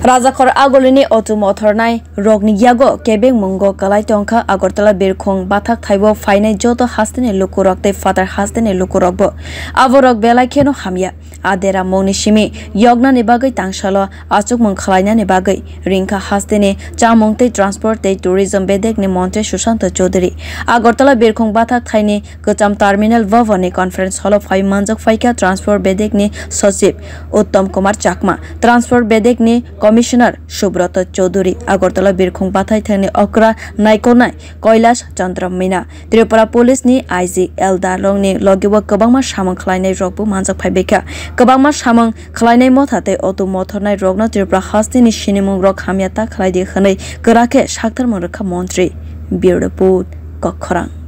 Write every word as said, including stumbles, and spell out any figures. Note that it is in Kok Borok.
Rajakhor Agulini otu mothornai rokni yago kebengmungo kwlai tongkha Agartala birkhung bathak thaibo phainai joto hasteni lukurok tei phatar hasteni lukurokbo. Aborok belai kheno hamya. A dera mungni simi yoknani bagwi tangsalo achukmung khwlainani bagwi ringkha hasteni chamung tei transport tei tourism bedekni montri Sushanta Chowdhury. Agartala birkhung bathak thaini kwcham terminal bhavanni conference hall-o phai manjak phaikha transport bedekni sochib Uttam Kumar Chakma, transport bedekni commissioner Subrata Chowdhury, Agartala birkhung bathai thani okra naikolnai Kailash Chandra Meena, Tripura Police ni I G L Darlong ni logi o kwbangma samung khwlainai rokbo manjak phaibaikha. Kwbangma samung khwlainai motha tei otu mothornai rokno Tripura hasteni sinimung rok hamya ta khwlaidi hwnwi kwrak khe saktharmung rwkha montri. Bureau Report, Kokkhorang.